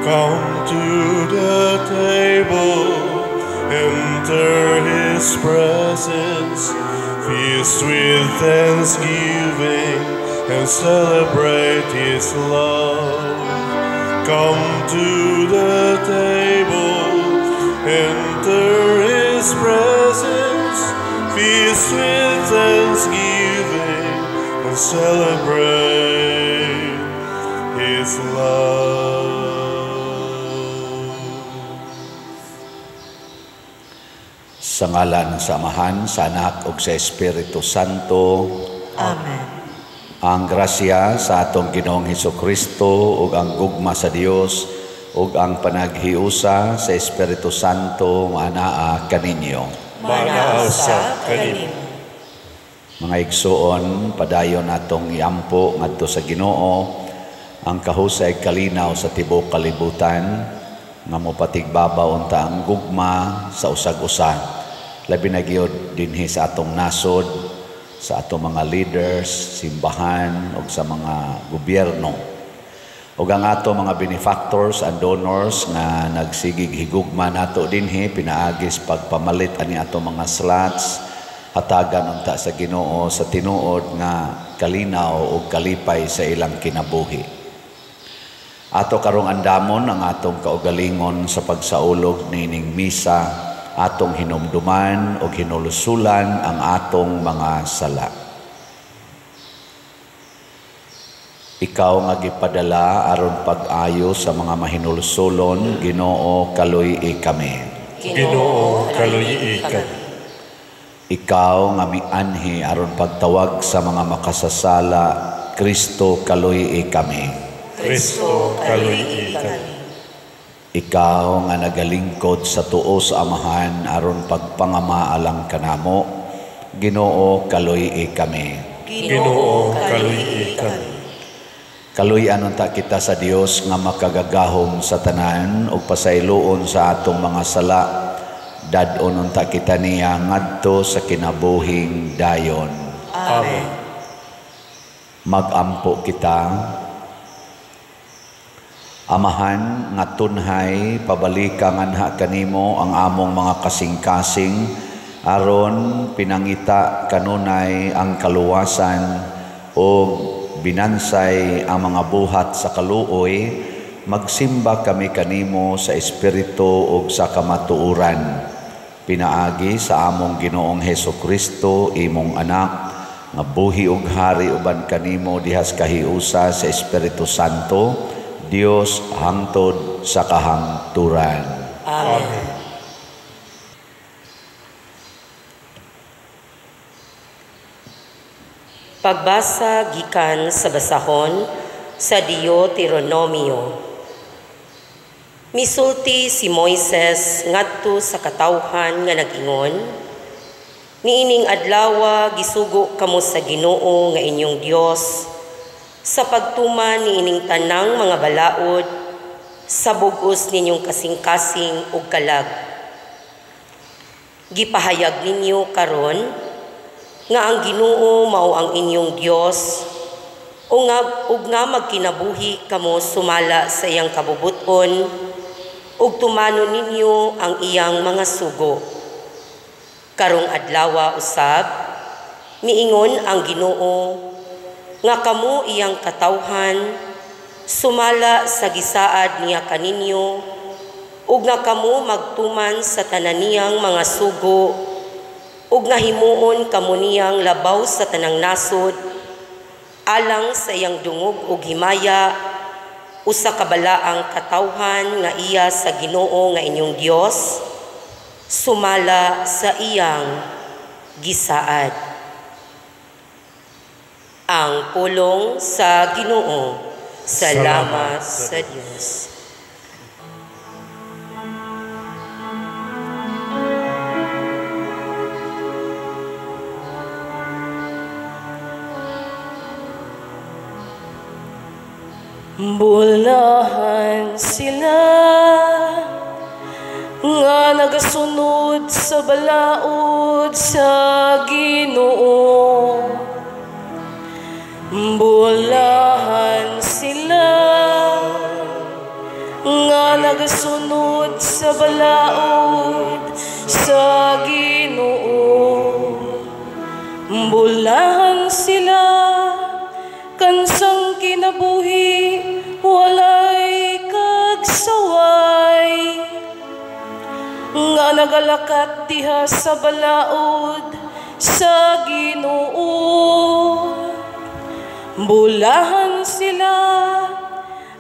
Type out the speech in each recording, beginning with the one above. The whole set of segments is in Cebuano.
Come to the table, enter His presence, feast with thanksgiving, and celebrate His love. Come to the table, enter His presence, feast with thanksgiving, and celebrate His love. Sa ngalan sa Amahan, sa Anak ug sa Espiritu Santo. Amen. Ang grasya sa atong Ginoong Hesukristo ug ang gugma sa Dios ug ang panaghiusa sa Espiritu Santo maanaa kaninyo. Maanaa usab kanimo. Mga igsuon, padayon natong iampo ngadto sa Ginoo ang kahusay kalinaw sa tibuok kalibutan nga mopatigbabaw unta ang gugma sa usag-usa, labi na gyud dinhi sa atong nasod, sa atong mga leaders, simbahan ug sa mga gobyerno. Ug ang ato mga benefactors and donors nga nagsigig higugma nato dinhi pinaagis pagpamalit ani ato mga slots, hatagan unta sa Ginoo sa tinuod nga kalinaw ug kalipay sa ilang kinabuhi. Ato karong andamon ang atong kaugalingon sa pagsaulog niining misa, atong hinumduman o hinulusulan ang atong mga sala. Ikaw nga gipadala aron pag-ayo sa mga mahinulsulon, Ginoo, kaluy-i kami. Ginoo, kaluy-i kami. Ikaw nga mianhi aron pagtawag sa mga makasasala, Kristo, kaluy-i kami. Kristo, kaluy-i kami. Ikaw nga nagalingkod sa tuo sa Amahan aron pagpangama alang kanamo, Ginoo, kaluy-i kami. Ginoo, kaluy-i kami. Kaluy-an unta kita sa Dios nga makagagahom sa tanan ug pasayloon sa atong mga sala. Dad-on unta kita niya ngadto sa kinabuhing dayon. Amen. Magampo kita. Amahan nga tunhay, pabalika nganha kanimo ang among mga kasing-kasing aron pinangita kanunay ang kaluwasan ug binansay ang mga buhat sa kaluoy. Magsimba kami kanimo sa espiritu ug sa kamatuoran, pinaagi sa among Ginoong Hesukristo, imong anak, nga buhi ug hari uban kanimo dihas kahiusa sa Espiritu Santo, Dios hangtod sa kahangturan. Amen. Pagbasa gikan sa basahon sa Deuteronomio. Misulti si Moises ngadto sa katawhan nga nag-ingon, niining adlawa gisugo kamo sa Ginoo nga inyong Dios sa pagtuman niining tanang mga balaod sa bug-os ninyong kasing-kasing ug kalag. Gipahayag ninyo karon nga ang Ginoo mao ang inyong Dios ug nga magkinabuhi kamo sumala sa iyang kabubut-on ug tumanon ninyo ang iyang mga sugo. Karong adlawa usab miingon ang Ginoo nga kamo iyang katawhan sumala sa gisaad niya kaninyo ug nga kamo magtuman sa tanan niyang mga sugo ug nga himuon kamo niyang labaw sa tanang nasod alang sa iyang dungog ug himaya, usa ka balaang katawhan nga iya sa Ginoo nga inyong Dios sumala sa iyang gisaad. Ang pulong sa Ginoo. Salamat sa Dios. Bulahan sila nga nagasunod sa balaod sa Ginoo. Bulahan sila nga nagasunod sa balaod sa Ginoo. Bulahan sila kansang kinabuhi walay kagsaway, nga nagalakat diha sa balaod sa Ginoo. Bulahan sila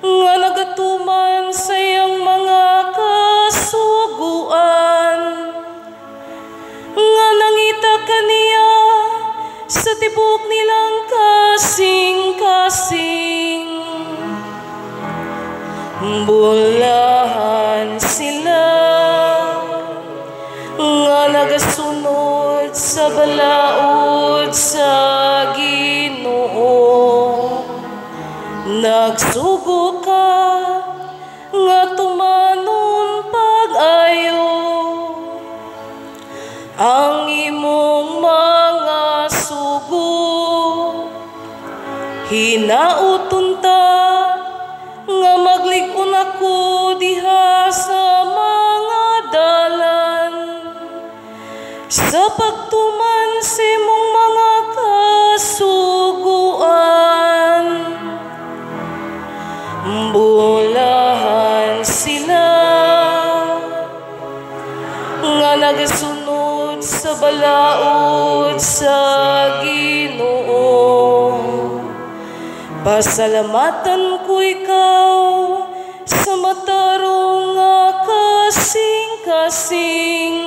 nga nagatuman sa iyang mga kasuguan, nga nangita kaniya sa tibok nilang kasing-kasing. Bulahan sila nga nagasunod sa balaod sa Ginoo. Nagsugo ka nga tumanon pag-ayo ang imong mga sugo. Hinauton ta nga maglig-on ako diha sa mga dalan, sa pagtuman sa imong mga kasuguan. Bulahan sila nga nagasunod sa balaod sa Ginoo. Pasalamatan ko ikaw sa matarong nga kasing-kasing,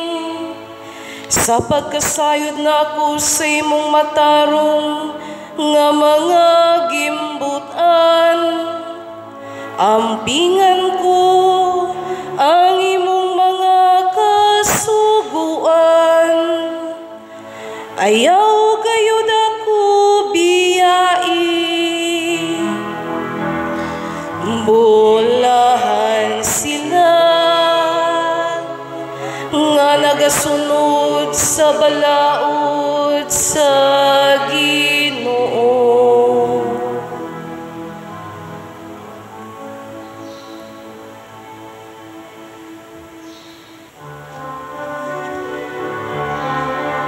sa pagkasayod na ako sa imong matarong nga mga gimbutan. Ampingan ko ang imong mga kasuguan. Ayaw gayud ako biyai. Bulahan sila nga nagasunod sa balaod sa Ginoo.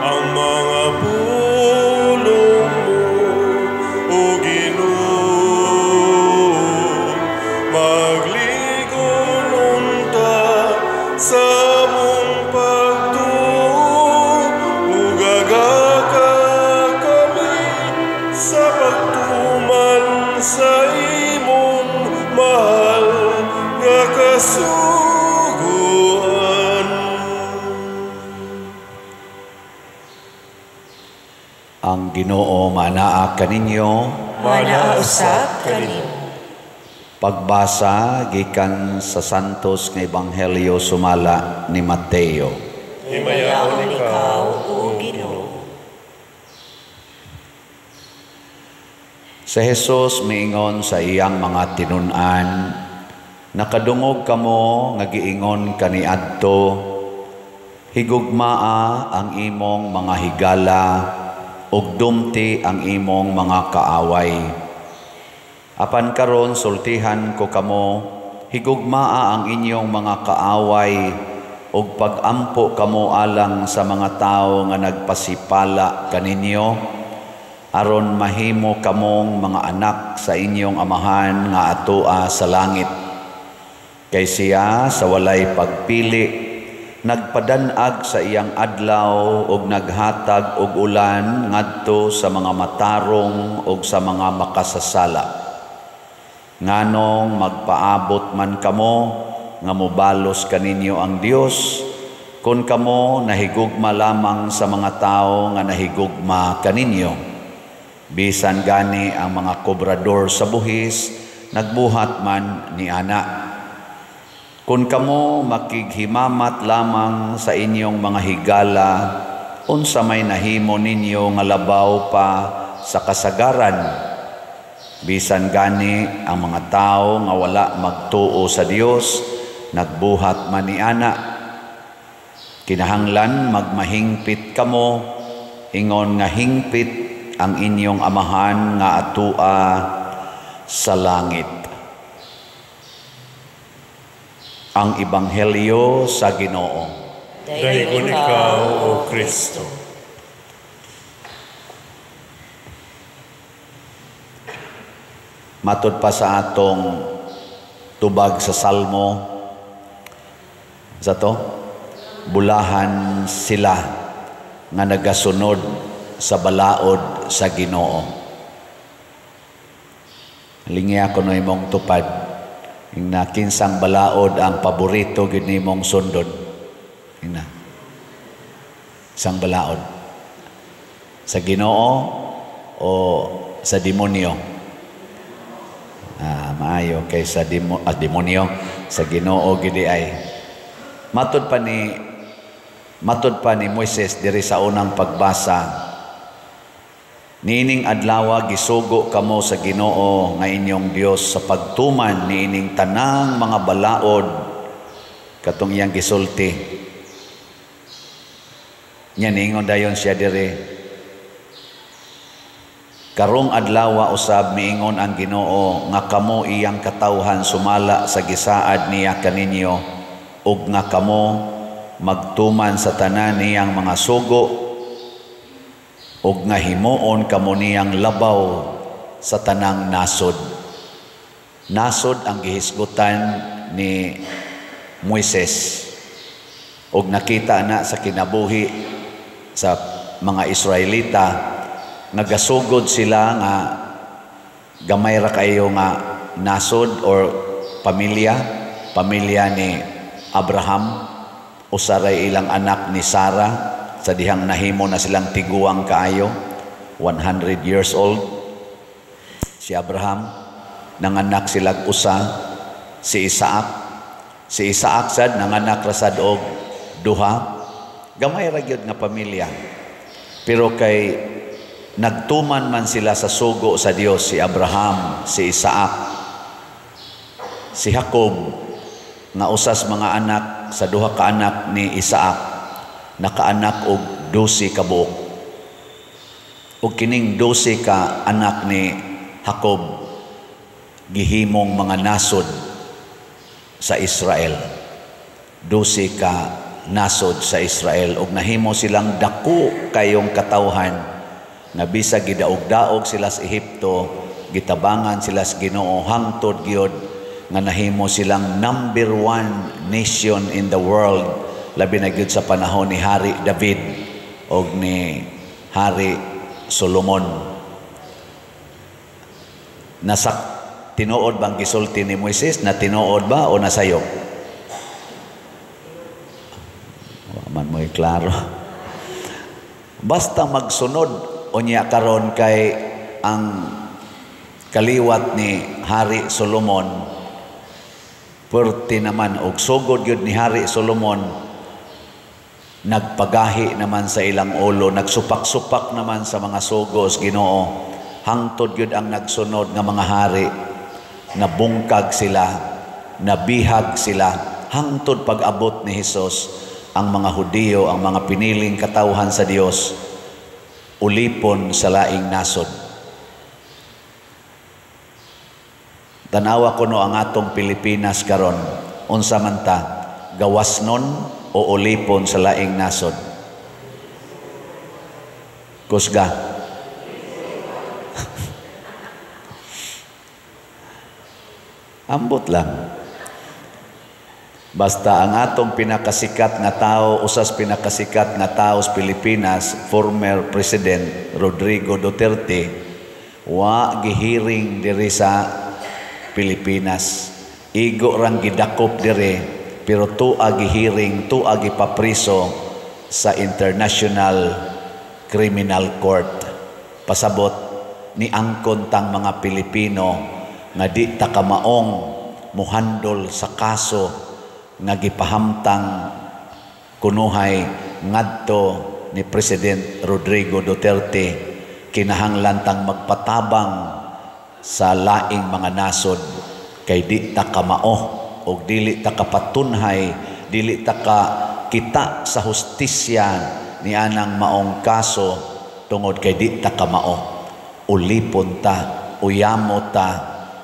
Ang mga pulong mo, O Ginoo, magligon unta sa among pagtuo, ug agaka kami sa pagtuman sa imong mahal nga kasuguan. Ang Ginoo manaa kaninyo, Manaa usab kanimo. Pagbasa gikan sa Santos nga Ebanghelyo sumala ni Mateo. Himayaon ikaw, O Ginoo. Sa Jesus miingon sa iyang mga tinun-an, nakadungog kamo nga giingon kaniadto, higugmaa ang imong mga higala ug dumti ang imong mga kaaway. Apan karon sultihan ko kamo, higugmaa ang inyong mga kaaway ug pagampo kamo alang sa mga tawo nga nagpasipala kaninyo, aron mahimo kamong mga anak sa inyong amahan nga atoa sa langit. Kay siya sa walay pagpili nagpadanag sa iyang adlaw ug naghatag og ulan ngadto sa mga matarong ug sa mga makasasala. Nganong magpaabot man kamo nga mobalos kaninyo ang Dios, kun kamo nahigugma lamang sa mga tawo nga nahigugma kaninyo. Bisan gani ang mga kobrador sa buhis nagbuhat man ni ana. Kun kamo makighimamat lamang sa inyong mga higala, unsa may nahimo ninyo nga labaw pa sa kasagaran? Bisan gani ang mga tawo nga wala magtuo sa Dios, nagbuhat man ni ana. Kinahanglan magmahingpit kamo, ingon nga hingpit ang inyong amahan nga atua sa langit. Ang Ebanghelyo sa Ginoo. Daygon ikaw, O Kristo. Matod pa sa atong tubag sa Salmo, sa to, bulahan sila nga nagasunod sa balaod sa Ginoo. Lingya ko no imong tupad, na kinsang balaod ang paborito gid nimong sundon. Ina. Isang balaod. Sa Ginoo o sa demonyo? Maayo kay sa demonyo, sa Ginoo gid ay. Matod pa ni Moises diri sa unang pagbasa, niining adlawa gisugo kamo sa Ginoo nga inyong Dios sa pagtuman niining tanang mga balaod katong iyang gisulti. Nya niingon dayon siya diri, karong adlawa usab miingon ang Ginoo nga kamo iyang katawhan sumala sa gisaad niya kaninyo ug nga kamo magtuman sa tanan niyang mga sugo ug nga himuon kamo niyang labaw sa tanang nasod. Nasod ang gihisgutan ni Moises ug nakita na sa kinabuhi sa mga Israelita nga gasugod sila nga gamay ra kayo nga nasod or pamilya ni Abraham, usa ray ilang anak ni Sarah sa dihang nahimo na silang tiguang kaayo, 100 years old si Abraham, nanganak silag usa si Isaac. Si Isaac sad nanganak ra sad og duha. Gamay ra gyud nga pamilya, pero kay nagtuman man sila sa sugo sa Dios, si Abraham, si Isaac, si Jacob nga usas mga anak sa duha ka anak ni Isaac, nakaanak og 12 ka buok. Og kining 12 ka anak ni Jacob gihimong mga nasod sa Israel. 12 ka nasod sa Israel og nahimo silang dako kayong katawhan nga bisag gidaog-daog sila sa Ehipto, gitabangan sila sa Ginoo hangtod gyud nga nahimo silang number 1 nation in the world, labi na gyud sa panahon ni Hari David og ni Hari Solomon. Nasa tinuod bang gisulti ni Moises? Na tinuod ba o nasayop? Wa man mo'y klaro. Basta magsunod unya karon kay ang kaliwat ni Hari Solomon, perti naman og sugod gyud ni Hari Solomon, nagpagahi naman sa ilang ulo, nagsupak-supak naman sa mga sugos Ginoo, hangtod gyud ang nagsunod nga mga hari, nabungkag sila, nabihag sila, hangtod pag-abot ni Hesus, ang mga Hudiyo, ang mga piniling katawhan sa Dios, ulipon sa laing nasod. Tanawa kuno ang atong Pilipinas karon, unsa man ta, gawas nun o ulipon sa laing nasod? Kusga. Ambot lang. Basta ang atong pinakasikat nga tao, usas pinakasikat nga tao sa Pilipinas, former President Rodrigo Duterte, wa gihiring diri sa Pilipinas. Igo rang gidakop diri, pero tua gihiring, tua gipapriso sa International Criminal Court. Pasabot ni angkon tang mga Pilipino nga di ta kamaong muhandol sa kaso nga gipahamtang kunuhay ngadto ni President Rodrigo Duterte. Kinahanglan tang magpatabang sa laing mga nasod kay di ta kamao og dili ta kapatunhay, dili ta ka kita sa hustisya ni anang maong kaso tungod kay di ta kamao. Ulipon ta, uyamo ta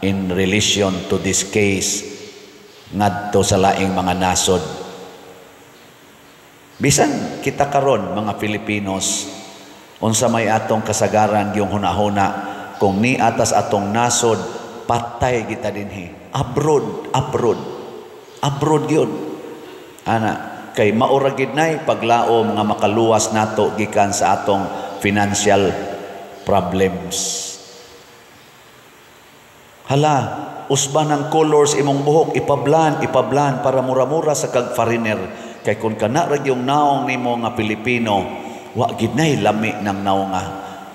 in relation to this case ngadto sa laing mga nasod. Bisan kita karon mga Filipinos, unsa may atong kasagaran yung hunahuna kung ni atas atong nasod, patay kita dinhi. Abroad, abroad. Abroad yun. Ana, kay maura gid nay paglaom nga makaluwas nato gikan sa atong financial problems. Hala, usba ng colors imong buhok, ipablan, ipablan para mura-mura sa kag foreigner. Kay kung kana ra yung naong nimo nga Pilipino, wa gid nay lami ng naonga.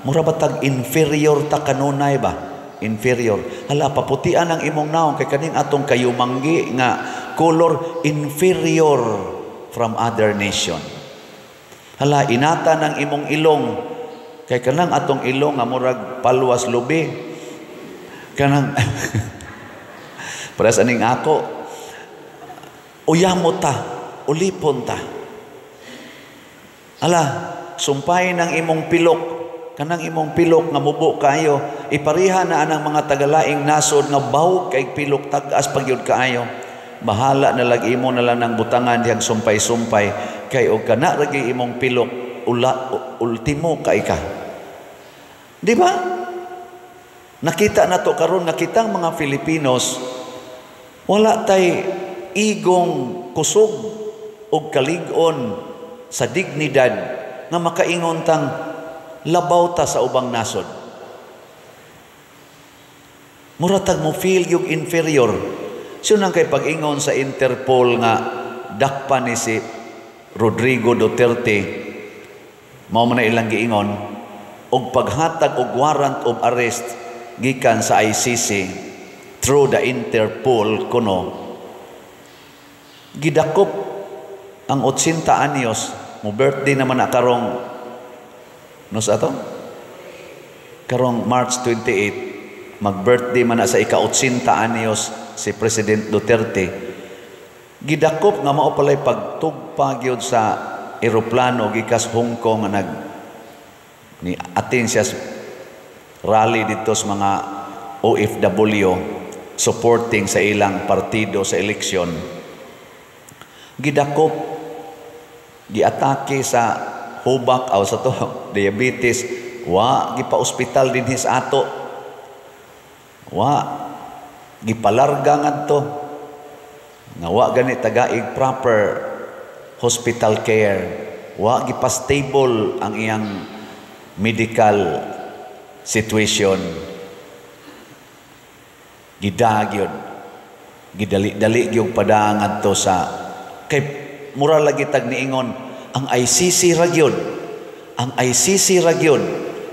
Mura ba tag inferior ta kanunay ba? Inferior. Hala, paputian ang imong naong kay kaning atong kayumanggi nga color, inferior from other nation. Hala, inata ng imong ilong kay kanang atong ilong nga murag palwas lubi. Kanang pares aning ako. Uyamo ta, ulipon ta. Ala, sumpay ng imong pilok, kanang imong pilok nga mubo kaayo, ipariha na anang mga tagalaing nasod nga bawog kay pilok, tag-as pagyud kaayo. Bahala na lag imo na lang ng butangan dihang sumpay-sumpay kay og kana ra gyud imong pilok, ula, ultimo kay ka. Di ba? Nakita na to karon nga kitang mga Filipinos wala tay igong kusog og kalig-on sa dignidad nga makaingon tang labaw ta sa ubang nasod. Mura tag mo feel yung inferior. So nang kay pag-ingon sa Interpol nga dakpa ni si Rodrigo Duterte, mao man na ilang giingon og paghatag og warrant of arrest gikan sa ICC through the Interpol kuno, gidakop ang 80 anyos mo, birthday naman na karong no sa ato karong March 28, mag-birthday man na sa ika-80 anyos si President Duterte. Gidakop nga mao palay pagtugpa gyud sa eroplano gikas Hong Kong nga nag ni attend siya sa rally dito sa mga OFW supporting sa ilang partido sa eleksyon. Gidakop, giatake sa hubak aw sa to diabetes, wa gipa-ospital dinhi sa ato, wa gipalarga ngadto nga wa gani tagaig proper hospital care, wa gipa-stable ang iyang medical situation. Gidagyod, gidali-dali gyud pada ngadto sa kay mura lagi tag niingon ang ICC ra gyud, ang ICC ra gyud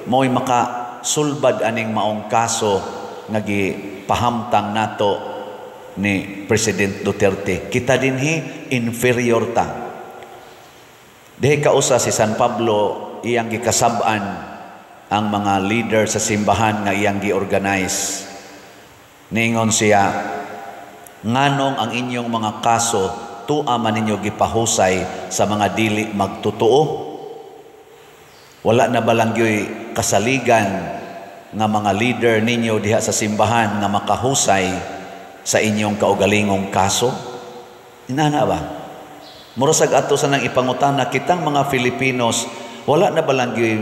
mo'y makasulbad aning maong kaso nga gipahamtang nato ni President Duterte. Kita dinhi inferior ta. Dihi kausa si San Pablo iyang gikasab-an ang mga leader sa simbahan nga iyang gi-organize. Niingon siya, "Nganong ang inyong mga kaso tua man ninyo gipahusay sa mga dili magtotoo? Wala na balang gyoy kasaligan nga mga leader ninyo diha sa simbahan nga makahusay sa inyong kaugalingong kaso?" Inana ba? Murasag ato sa nang ipangutana kitang mga Filipinos, wala na balang gyoy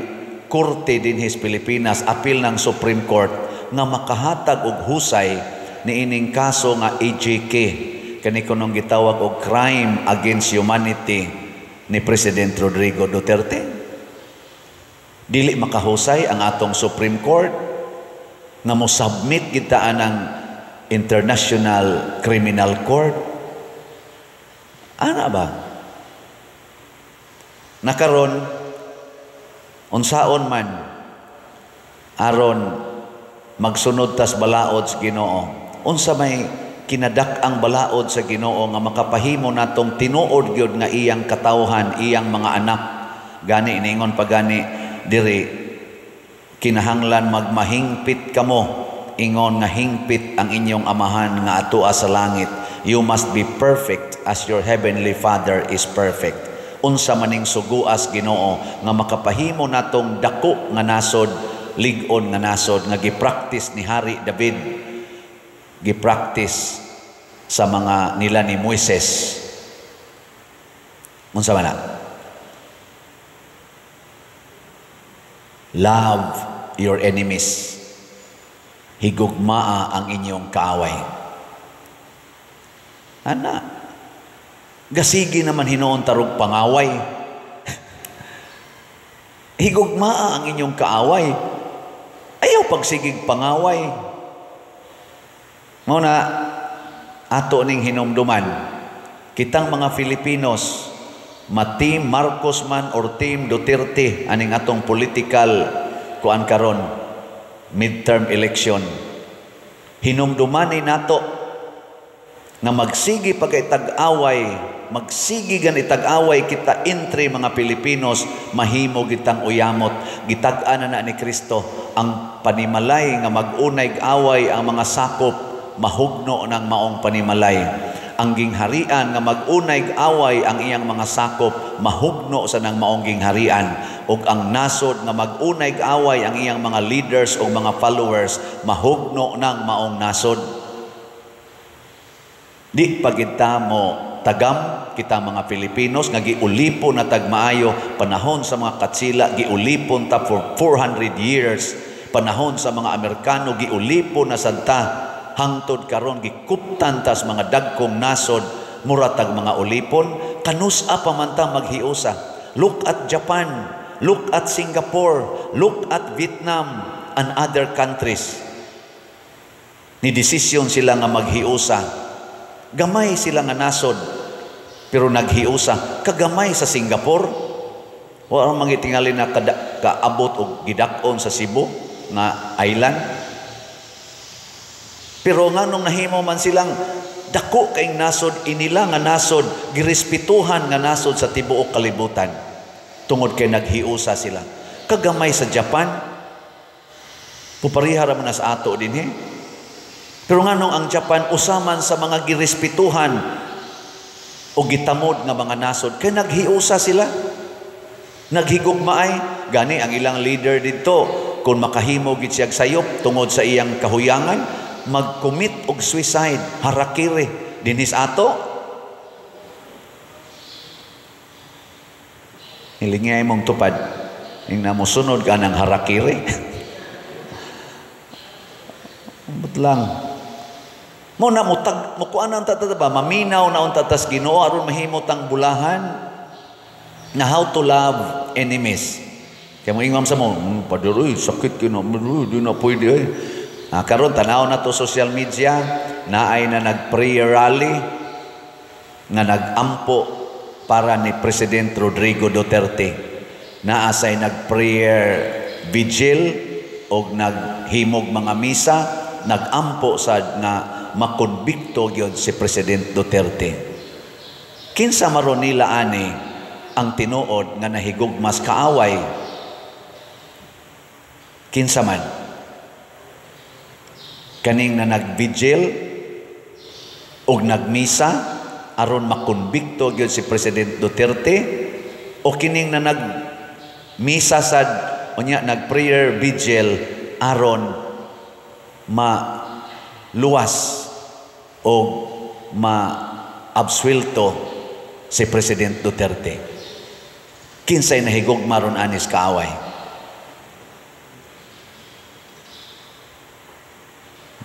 korte dinhi sa Pilipinas apil ng Supreme Court nga makahatag og husay niining kaso nga EJK, kani kunong gitawag og crime against humanity ni President Rodrigo Duterte? Dili makahusay ang atong Supreme Court nga mo submit kita anang International Criminal Court? Ana ba? Nakaron, unsaon man aron magsunod tas balaod sa Ginoo? Unsa may kinadak-ang balaod sa Ginoo nga makapahimo natong tinuod gyud nga iyang katawhan, iyang mga anak? Gani iningon pa gani diri, kinahanglan magmahingpit kamo ingon nga hingpit ang inyong amahan nga atoa sa langit. You must be perfect as your heavenly Father is perfect. Unsa maning suguas Ginoo nga makapahimo natong dako nga nasod, lig-on nga nasod nga gipractice ni Hari David, gipractice Sa mga nila ni Moises. Unsa man na? Love your enemies. Higugmaa ang inyong kaaway. Ana, gasigi naman hinuon tarog pangaway. Higugmaa ang inyong kaaway. Ayaw pagsigig pangaway. Mao na ato ning hinumduman, kitang mga Filipinos, ma-Team Marcos man or Team Duterte aning atong political kuan karon, midterm election. Hinumduman ni nato nga magsigi pagkatag-away, magsigi gan itag-away kita entry mga Pilipinos, mahimo gitang uyamot. Gitag-an na ni Kristo ang panimalay nga mag-unay away ang mga sakop, mahugno ng maong panimalay. Ang gingharian nga mag-unay away ang iyang mga sakop, mahugno sa nang maong gingharian. Ug ang nasod nga mag-unay away ang iyang mga leaders o mga followers, mahugno ng maong nasod. Di pagita mo tagam kita mga Pilipinos nga giulipon na tagmaayo panahon sa mga Katsila, giulipon ta for 400 years. Panahon sa mga Amerikano, giulipon na santa hangtod karon gikuptan tas mga dagkong nasod mura tag mga ulipon. Kanus-a pa man ta maghiusa? Look at Japan, look at Singapore, look at Vietnam and other countries. Ni desisyon sila nga maghiusa. Gamay sila nga nasod, pero naghiusa. Kagamay sa Singapore. Wa man gitingali na kaabot og gidak-on sa Cebu nga island. Pero nganong nahimo man silang dako kaing nasod, inila nga nasod, girespetuhan nga nasod sa tibuok kalibutan tungod kay naghiusa sila. Kagamay sa Japan, pupariha ra man na sa ato dinhi. Pero nganong ang Japan usaman sa mga girespetuhan o gitamod nga mga nasod, kay naghiusa sila, naghigugmaay. Gani ang ilang leader didto, kung makahimo gid siyag sayop tungod sa iyang kahuyangan, mag-commit og suicide, harakiri dinhi sa ato. Hilingay mong tupad ning namosunod ka ng harakiri. Ambot lang. Mo na mutag mukuan ang tata ba, maminaw na unta tas Ginoo aron mahimo tang bulahan na how to love enemies. Kay mo ingam sa mo, padre, sakit kino, di na pwede ay. Karon tanaw na to social media, naay na nag-prayer rally nga nag-ampo para ni President Rodrigo Duterte. Naasay nag-prayer vigil og naghimog mga misa, nag-ampo sad nga makonbikto gyud si President Duterte. Kinsa maron nila ani ang tinuod nga nahigugmas kaaway? Kinsa man? Kaning na nag-vigil og nagmisa aron makonbikto gyud si President Duterte, o kining na nagmisa sad unya nag-prayer vigil aron maluwas o ma-absuelto si President Duterte? Kinsay nahigugma ron anis kaaway?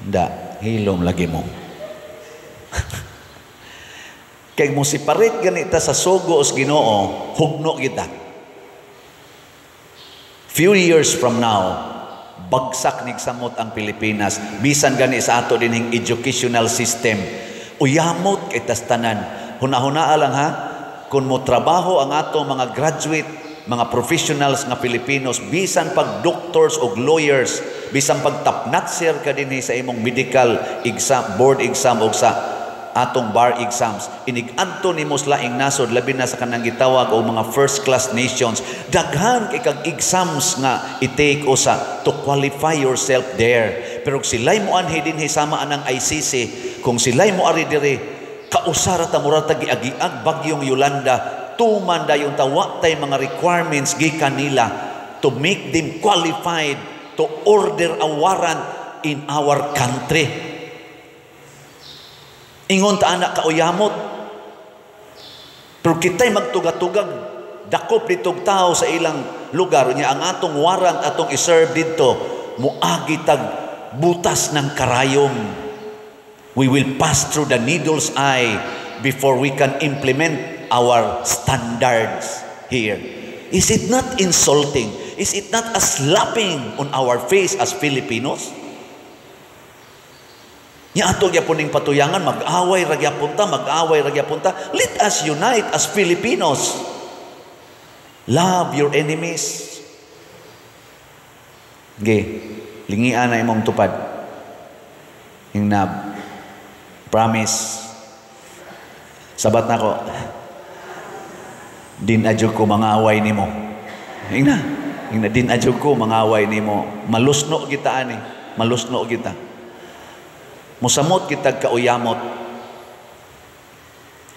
Da, hilom lagi mo. Kay mo siparit ganita sa sugo os Ginoo, hugno kita. Few years from now, bagsak nigsamot ang Pilipinas. Bisan gani sa ato dinhing educational system. Uyamot kay tas tanan. Hunahunaa lang ha, kung mo trabaho ang ato mga graduate, mga professionals nga Pilipinos, bisan pag doctors o lawyers, bisan pag tapnatser ka dinhi sa imong medical exam, board exam o sa atong bar exams, inig-adto nimo sa laing nasod, labi na sa kanang gitawag o mga first class nations, daghan kay kag exams nga i-take usa to qualify yourself there. Pero sila'y mo anhi dinhi sama anang ICC, kung sila'y mo ari diri, kausara ta mura ta giagiag bagyong Yolanda, tuman dayon ta wa tay mga requirements gikan nila to make them qualified to order a warrant in our country. Ingon ta ana kauyamot. Pero kita'y magtugatugag, dakop ditog tao sa ilang lugar niya, ang atong warrant atong iserve didto, muagi tag butas ng karayom. We will pass through the needle's eye before we can implement our standards here. Is it not insulting? Is it not a slapping on our face as Filipinos? Nya ato gyapon ning patuyangan, mag-away ra gyapon ta, mag-away ra gyapon ta. Let us unite as Filipinos. Love your enemies. Ge, lingian na imong tupad. Ingna, promise. Sabat nako. Din adyo ko mangaway nimo. Ingna, ingna din adyo ko mangaway nimo. Malusno kita ani, malusno kita. Musamot kitag kauyamot.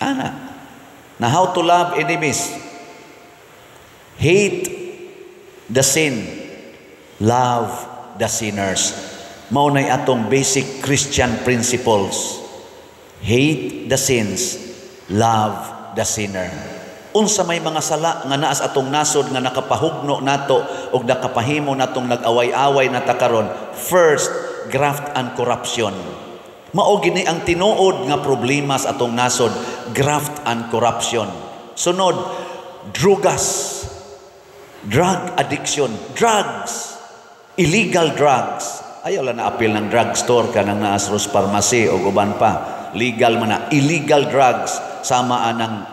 Ana. Na how to love enemies. Hate the sin. Love the sinners. Mao nay atong basic Christian principles. Hate the sins. Love the sinner. Unsa may mga sala nga naa sa atong nasod nga nakapahugno nato ug nakapahimo natong nag-away-away na ta karon? First, graft and corruption. Mao gini ang tinuod nga problema sa atong nasod, graft and corruption. Sunod, drugas, drug addiction, drugs, illegal drugs. Ayaw lang na apil ng drugstore kanang naa sa Rose Pharmacy o uban pa. Legal man na, illegal drugs, sama anang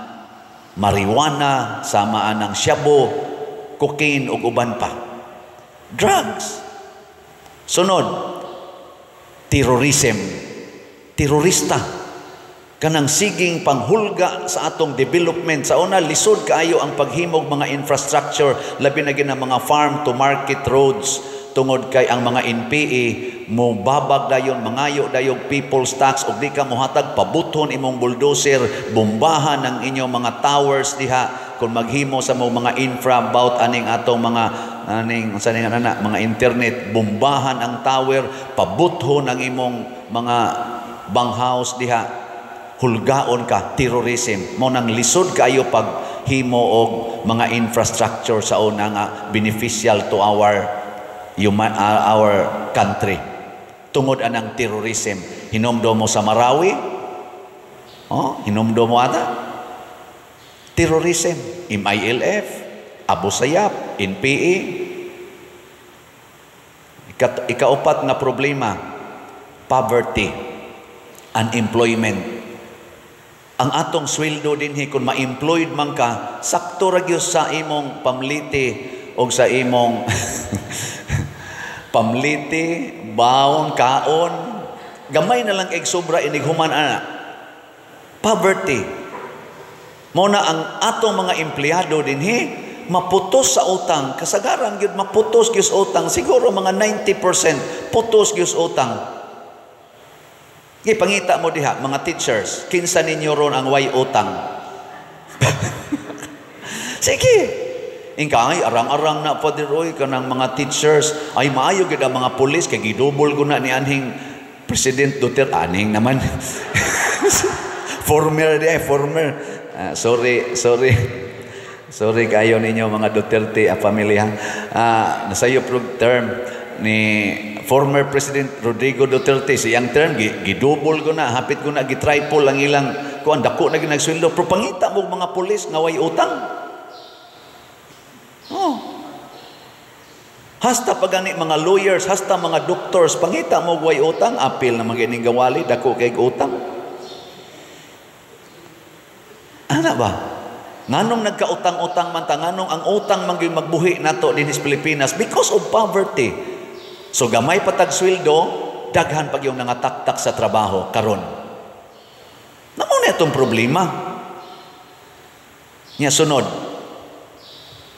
marijuana, sama anang shabu, cocaine ug uban pa. Drugs. Sunod, terrorism. Terorista. Kanang siging panghulga sa atong development. Sa una, lisod kaayo ang paghimog mga infrastructure, labi na gina mga farm to market roads, tungod kay ang mga NPA mo babag dayon, mangayo dayon people's tax, ug di ka mohatag, pabuthon imong bulldozer, bombahan ang inyong mga towers diha kung maghimo sa mo mga infra about aning atong mga aning unsa ning ana mga internet, bombahan ang tower, pabuthon ang imong mga banghouse diha, hulgaon ka, terrorism. Mo nang lisod kaayo pag himo og mga infrastructure sa una nga beneficial to our country tungod anang terrorism. Hinumdum mo sa Marawi, oh, hinumdum mo ata terrorism, MILF, Abu Sayyaf, NPA. Ikaupat nga problema, poverty, unemployment. Ang atong sweldo dinhi, kung ma-employed man ka, sakto ra gyud sa imong pamliti o sa imong pamliti, baon, kaon, gamay na lang kay sobra inig human ana. Poverty. Mo na ang atong mga empleyado dinhi maputos sa utang, kasagaran gyud maputos gyud sa utang, siguro mga 90% putos gyud sa utang. Gipangita mo diha mga teachers, kinsa ninyo ron ang way utang? Sige. Ingka ay arang-arang na, Father Roy, kanang mga teachers ay maayo gyud ang mga pulis kay gidubol ko na ni anhing President Duterte aning naman. Former di ay former. Sorry, sorry. Sorry kayo ninyo mga Duterte a pamilya. Nasayo pro term ni former President Rodrigo Duterte, sa iyang term gidubol ko na, hapit ko na gitriple ang ilang kuan, dako na ginagsweldo, pero pangita mo mga pulis nga way utang. Oh. Hasta pa gani mga lawyers, hasta mga doctors, pangita mo way utang, apil na mga ining gawali, dako kay utang. Ana ba? Nganong nagkautang-utang man ta, nganong ang utang man gyud magbuhi nato dinhi sa Pilipinas? Because of poverty. So gamay pa tag sweldo, daghan pag yung nangataktak sa trabaho karon. Namo na itong problema. Nya sunod,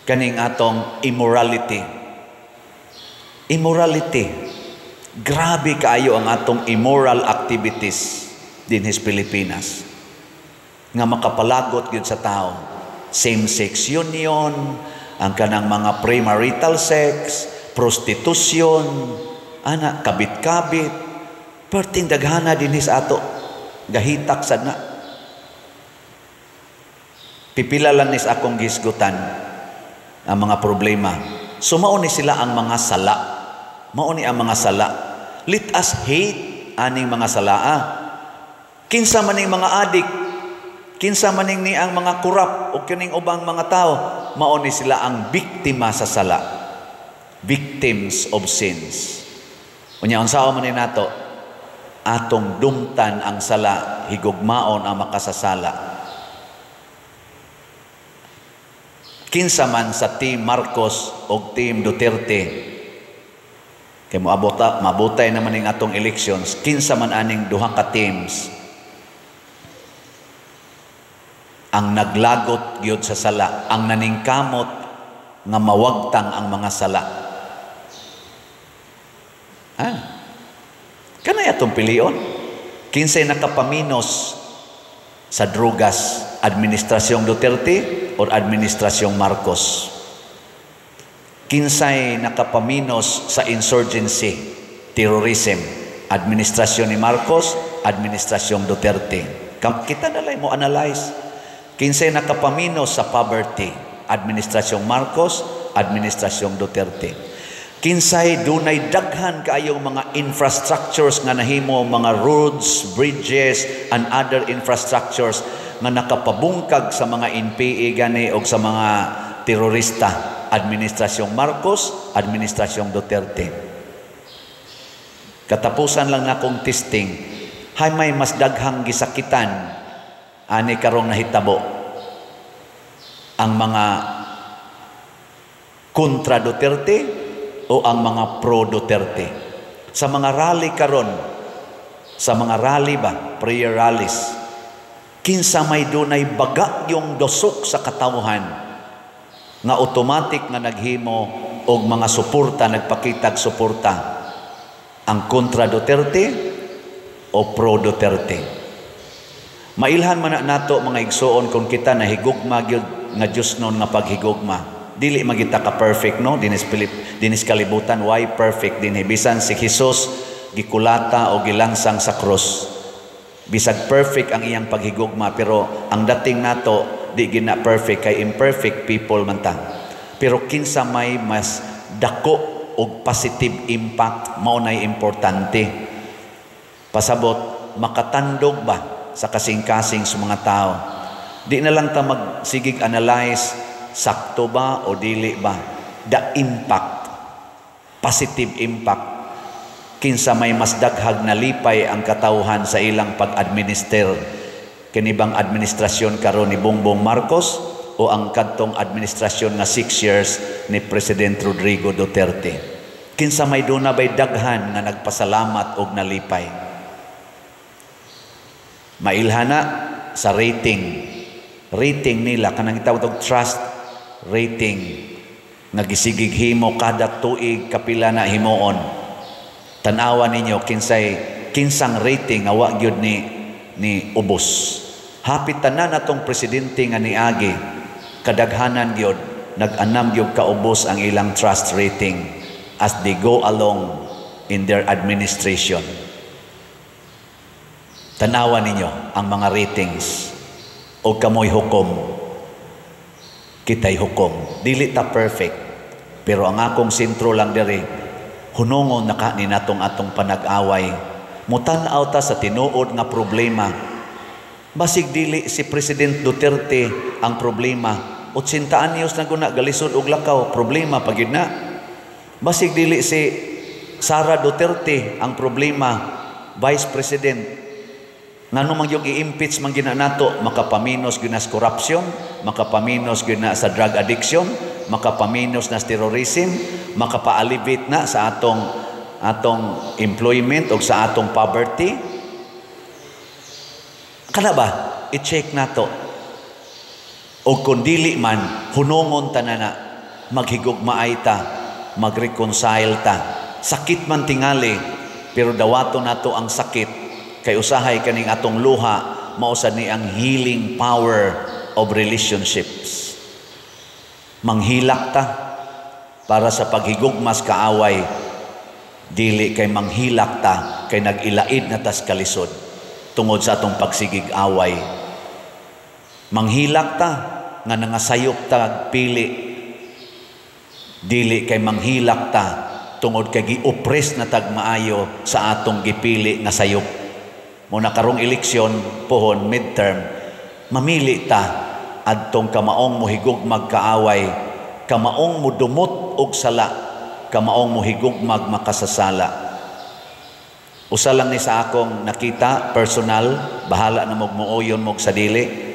kaning atong immorality. Immorality. Grabe kaayo ang atong immoral activities dinhi sa Pilipinas. Nga makapalagot gyud sa tao. Same-sex union, ang kanang mga premarital sex, prostitution, ana, kabit-kabit, perting daghana dinhi sa ato. Gahitak sad na. Pipila lang nis akong gisgutan ang mga problema. So mao ni sila ang mga sala. Mao ni ang mga sala. Let us hate aning mga salaa. Kinsa man ning mga adik, kinsa man ning ni ang mga kurap o kining ubang mga tao, mao ni sila ang biktima sa sala. Victims of sins. Unya, unsaon man ni nato? Atong dumtan ang sala, higugmaon ang makasasala. Kinsa man sa Team Marcos o Team Duterte, kay moabota, mabutay naman ning atong elections, kinsa man aning duha ka teams ang naglagot gyud sa sala, ang naningkamot nga mawagtang ang mga sala. Ah. Kanay atong pilion. Kinsay nakapaminos sa drugas, administrasyong Duterte or administrasyong Marcos? Kinsay nakapaminos sa insurgency, terrorism, administrasyon ni Marcos, administrasyong Duterte? Kita na lang mo analyze. Kinsay nakapaminos sa poverty, administrasyong Marcos, administrasyong Duterte? Kinsay dunay daghan kaayong mga infrastructures nga nahimo, mga roads, bridges, and other infrastructures nga nakapabungkag sa mga NPA gani og sa mga terorista, administrasyong Marcos, administrasyong Duterte? Katapusan lang nakong testing, hay may mas daghang gisakitan ani karong nahitabo, ang mga kontra Duterte o ang mga pro Duterte? Sa mga rally karon, sa mga rally ba, prayer rallies, kinsa may dunay baga yung dosok sa katawhan nga automatic nga naghimo og mga suporta, nagpakitag suporta, ang kontra Duterte o pro Duterte? Mailhan man na nato, mga igsuon, kung kita nahigugma gyud nga Dios nun nga paghigugma. Dili magita ka perfect, no, dinis Pilip, dinis kalibutan, why perfect dinhi? Bisan si Jesus gikulata o gilangsang sa krus. Bisag perfect ang iyang paghigugma, pero ang dating nato di gina perfect kay imperfect people man ta. Pero kinsa may mas dako og positive impact, mao nay importante. Pasabot makatandog ba sa kasing-kasing sa mga tao. Di na lang ta magsigig analyze sakto ba o dili ba. The impact, positive impact, kinsa may mas daghag na lipay ang katawhan sa ilang pag-administer, kini bang administrasyon karon ni Bongbong Marcos o ang kadtong administrasyon nga 6 years ni President Rodrigo Duterte? Kinsa may duna bay daghan nga nagpasalamat og nalipay? Mailhana sa rating rating nila, kanang gitawag og trust rating nga gisigig himo kada tuig, kapila na himuon. Tan-awa ninyo kinsay kinsang rating nga wa gyud ni ubos. Hapit tanan atong presidente nga niagi, kadaghanan gyud nag-anam gyud kaubos ang ilang trust rating as they go along in their administration. Tanawa ninyo ang mga ratings o kamoy hukom. Kita'y hukom. Dili ta perfect. Pero ang akong sentro lang diri, hunongon na ka ni natong atong panag-away. Mutan-aw ta sa tinuod nga problema. Basig dili si President Duterte ang problema. 80 anyos na guna galisod og lakaw, problema pa gyud na. Basig dili si Sara Duterte ang problema, Vice President. Ngano man yung i-impeach man gina nato, makapaminos gyud na sa corruption, makapaminos gyud na sa drug addiction, makapaminos na sa terrorism, makapa-alleviate na sa atong employment o sa atong poverty. Kana ba? I-check nato. O kung dili man, hunongon ta na, maghigugmaay ta, mag-reconcile ta. Sakit man tingali, pero dawato nato ang sakit kay usahay kaning atong luha mausad ni ang healing power of relationships. Manghilak ta para sa paghigugmas kaaway, dili kay manghilak ta kay nag-ilaid na tas kalisod. tungod sa atong pagsigig away. Manghilak ta nga nangasayop ta pili, dili kay manghilak ta tungod kay gi-oppress na tag maayo sa atong gipili nga sayop. Muna karong eleksyon pohon, midterm, mamili ta adtong kamaong mohigugmag kaaway, kamaong mudumot og sala, kamaong mohigugmag makasasala. Usa lang ni sa akong nakita personal, bahala na magmuoyon mo sa dili.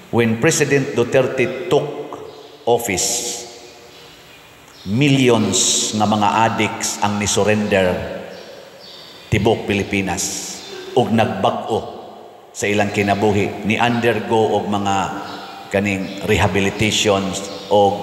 When President Duterte took office, millions nga mga addicts ang ni-surrender tibok Pilipinas ug nagbag-o sa ilang kinabuhi, ni undergo og mga kaning rehabilitations og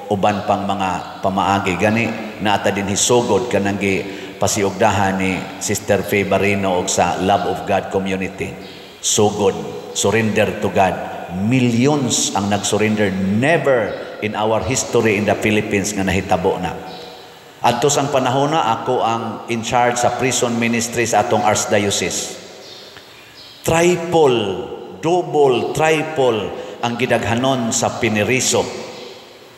uban pang mga pamaagi. Gani naata din hisugod kanang gi pasiugdahan ni Sister Faye Barino og sa Love of God Community. Sugod, surrender to God. Millions ang nag-surrender. Never in our history in the Philippines nga nahitabo na. Adto sang panahon na ako ang in charge sa prison ministry sa atong archdiocese. Triple, double, triple ang gidaghanon sa piniriso.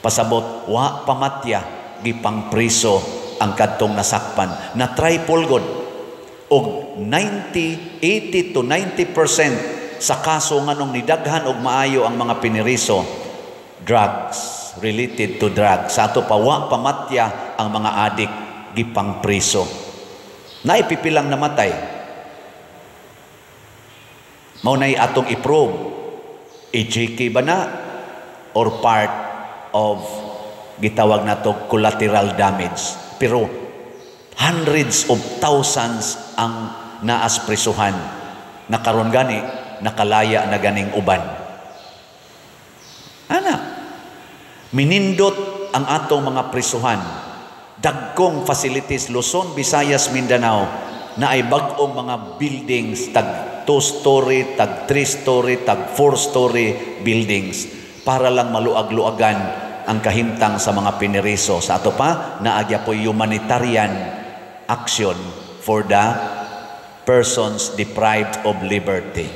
Pasabot, wa pamatya, gipangpriso ang kadtong nasakpan. Na triple god. Og 90, 80 to 90% sa kaso nganong nidaghan og maayo ang mga piniriso, drugs, related to drugs. Sa ato pa, wa pamatya ang mga adik, gipangpriso. Naipipilang namatay. Mao nay atong i-probe. EJK ba na or part of gitawag nato collateral damage? Pero hundreds of thousands ang naas prisuhan. Nakaron gani, nakalaya na ganing uban. Ana, minindot ang atong mga prisuhan. Dagkong facilities, Luzon, Visayas, Mindanao, na ay bag-ong mga buildings, tag 2-story, tag 3-story, tag 4-story buildings para lang maluag-luagan ang kahimtang sa mga piniriso. Sa ato pa, naagya po humanitarian action for the persons deprived of liberty.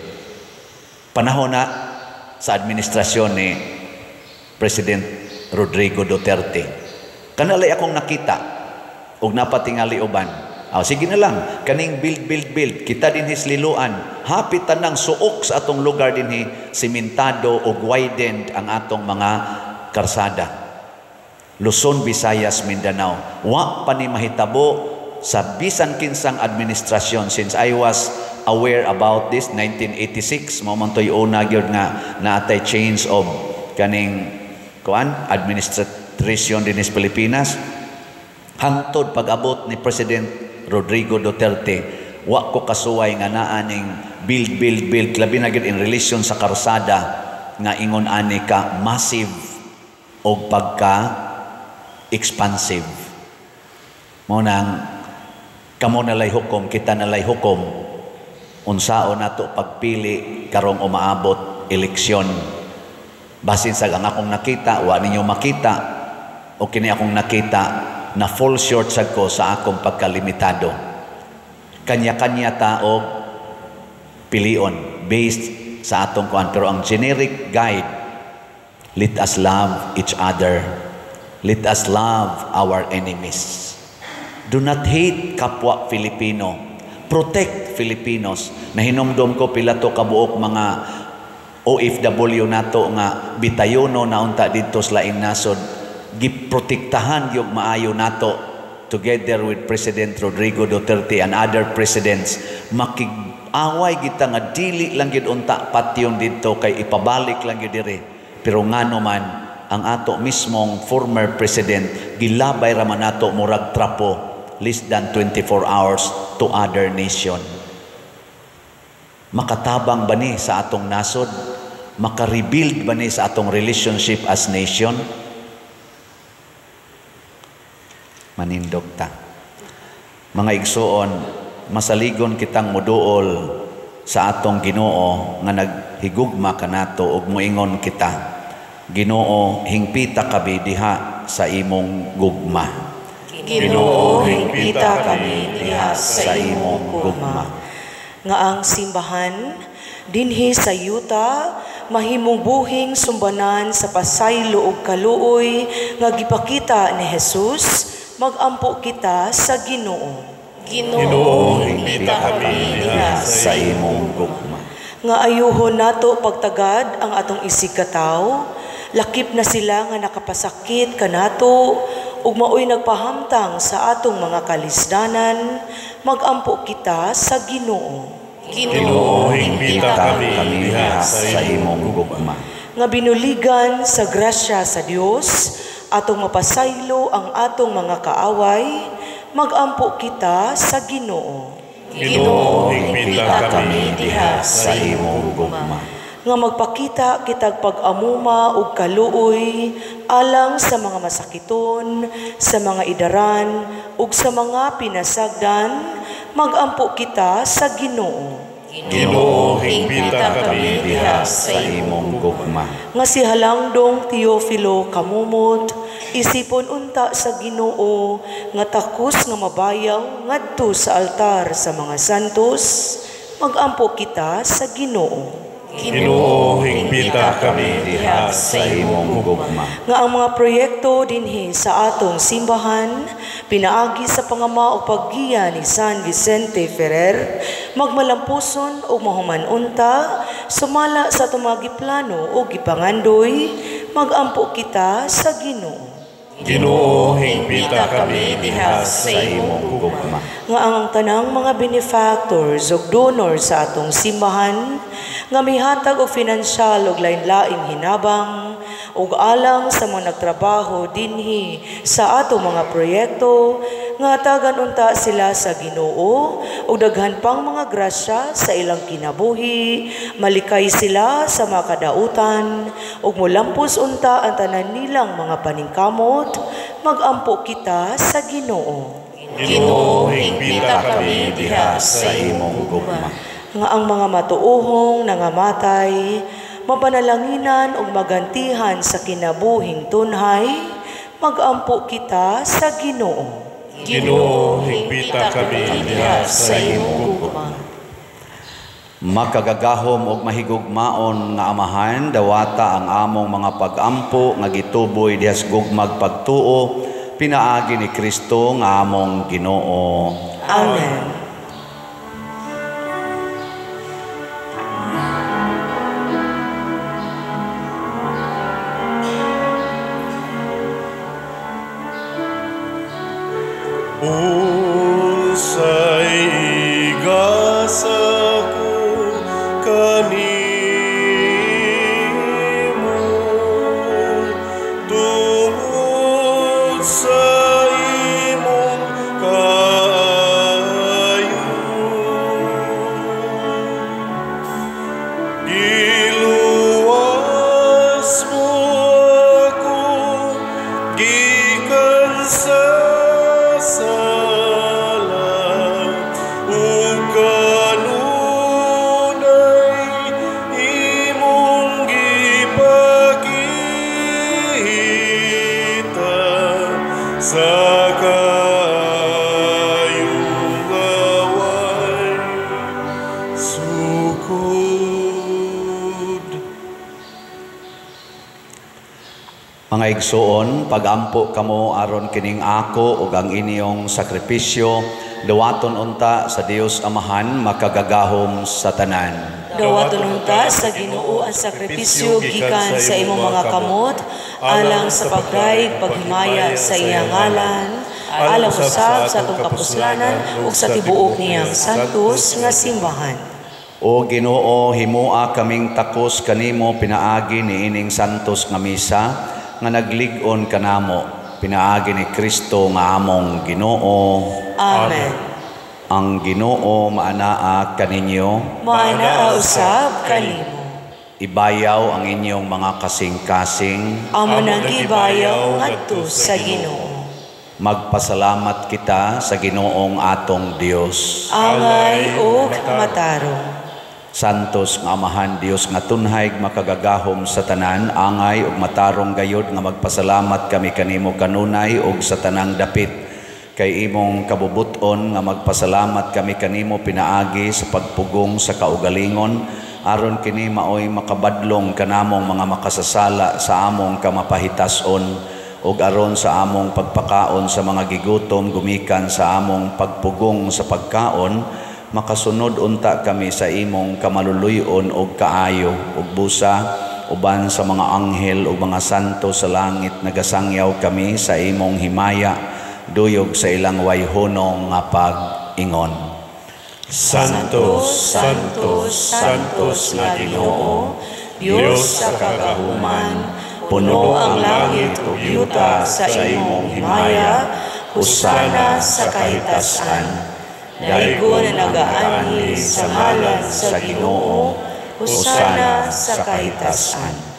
Panahon na sa administrasyon ni President Rodrigo Duterte. Kanalay akong nakita og napatingali uban. Ah, sige na lang, kaning build, build, build, kita dinhi sa Liloan, hapit tanang suok sa atong lugar dinhi, simentado og widened ang atong mga karsada. Luzon, Visayas, Mindanao. Wa pa ni mahitabo sa bisan kinsang administrasyon since I was aware about this 1986. Mao man to'y una gyud nga naatay change of kaning kuan administration dinhi sa Pilipinas. Hangtod pag-abot ni President Rodrigo Duterte, wa ko kasuway nga naa ning build, build, build, labi na gyud in relation sa karsada nga ingon ani ka massive og pagka expansive. Mao nang kamo nalay hukom, kita nalay hukom, unsaon nato pagpili karong umaabot eleksyon. Basin sa ang akong nakita, wa ninyo makita, o kini akong nakita, na fall short sad ko sa akong pagkalimitado. Kanya-kanya ta og pilion based sa atong kuan, pero ang generic guide, let us love each other. Let us love our enemies. Do not hate kapwa Filipino. Protect Filipinos. Nahinomdom ko pila to kabuok mga OFW nato nga bitayono na unta didto sa laing nasod, giprotektahan gyud maayo nato together with President Rodrigo Duterte and other presidents. Makig-away kita nga dili lang gyud unta patyon didto kay ipabalik lang gyud diri. Pero ngano man ang ato mismong former president gilabay ra man nato murag trapo less than 24 hours to other nation. Makatabang ba ni sa atong nasod? Maka-rebuild ba ni sa atong relationship as nation? Manindog ta. Mga igsuon, masaligon kitang muduol sa atong Ginoo nga naghigugma kanato ug moingon kita, Ginoo, hingpita kami diha sa imong gugma. Ginoo, hingpita kami diha sa imong gugma. Nga ang simbahan dinhi sa yuta mahimong buhing sumbanan sa pasaylo ug kaluoy nga gipakita ni Jesus, magampo kita sa Ginoo. Ginoo, higpita kami diha sa imong gugma. Nga ayuhon nato pagtagad ang atong isigkatawo, lakip na sila nga nakapasakit kanato ug maoy nagpahamtang sa atong mga kalisdanan, magampo kita sa Ginoo. Ginoo, higpita kami diha sa imong gugma. Nga binuligan sa grasya sa Dios, atong mapasaylo ang atong mga kaaway, magampo kita sa Ginoo. Ginoo, higpita kami diha sa imong gugma. Nga magpakita kitag pag-amuma ug kaluoy alang sa mga masakiton, sa mga idaran ug sa mga pinasagdan, magampo kita sa Ginoo. Ginoo, higpita kami diha sa imong gugma. Nga si Halangdong Teofilo Camomot, isipon unta sa Ginoo nga takos nga mabayaw ngadto sa altar sa mga santos, magampo kita sa Ginoo. Ginoo, higpita kami diha sa imong gugma. Nga ang mga proyekto dinhi sa atong simbahan, pinaagi sa pangama o paggiya ni San Vicente Ferrer, magmalampuson o mahuman-unta, sumala sa atong mga giplano o gipangandoy, magampo kita sa Ginoo. Ginoo, higpita kami diha sa imong gugma. Nga ang tanang mga benefactors ug donors sa atong simbahan, nga mihatag og finansyal ug lain-laing hinabang ug alang sa mga nagtrabaho dinhi sa atong mga proyekto, nga hatagan unta sila sa Ginoo ug daghan pang mga grasya sa ilang kinabuhi, malikay sila sa mga kadautan ug molampos unta ang tanan nilang mga paningkamot, magampo kita sa Ginoo. Ginoo, higpita kami diha sa imong gugma. Nga ang mga matuohong nangamatay, mapanalanginan ug magantihan sa kinabuhing tunhay, magampo kita sa Ginoo. Ginoo, higpita kami diha sa imong gugma. Makagagahom og mahigugmaon nga Amahan, dawata ang among mga pagampo nga gituboy diha sa gugmag pagtuo, pinaagi ni Kristo nga among Ginoo. Amen. Unsay igasa ko kanimo tungod sa imong kaayo, giluwas mo ako gikan sa sala ug kanunay imong gipakita sa kaayong way sukod. Mga igsuon, pagampo kamo aron kining ako ug ang inyong sakripisyo, dawaton unta sa Dios Amahan makagagahom sa tanan. Dawaton unta sa Ginoo ang sakripisyo gikan sa imong mga kamot, alang sa pagdayeg paghimaya sa iyang ngalan, alang usab sa atong kapuslanan ug sa tibuok niyang santos nga simbahan. O Ginoo, himoa kaming takos kanimo pinaagi niining santos nga misa nga naglig-on kanamo, pinaagi ni Kristo nga among Ginoo. Amen. Ang Ginoo maanaa kaninyo, Maanaa usab kanimo. Ibayaw ang inyong mga kasing-kasing. Amo nang gibayaw ngadto sa Ginoo. Magpasalamat kita sa Ginoong atong Dios. Angay ug matarong. Santos nga Amahan Dios nga tunhay makagagahom sa tanan, angay ug matarong gayod nga magpasalamat kami kanimo kanunay ug sa tanang dapit. Kay imong kabubuton nga magpasalamat kami kanimo pinaagi sa pagpugong sa kaugalingon, aron kini maoy makabadlong kanamong mga makasasala sa among kamapahitason, ug aron sa among pagpakaon sa mga gigutom gumikan sa among pagpugong sa pagkaon, makasunod unta kami sa imong kamaluluyon ug kaayo ug busa uban sa mga anghel ug mga santo sa langit nagasangyaw kami sa imong himaya duyog sa ilang wayhunong nga pag-ingon. Santo, Santo, Santos nga Ginoo, Dios sa kagahuman, puno ang langit ug yuta sa imong himaya, hosana sa kahitasan. Daigon na nagaanhi sa ngalan sa Ginoo, hosana sa kahitasan.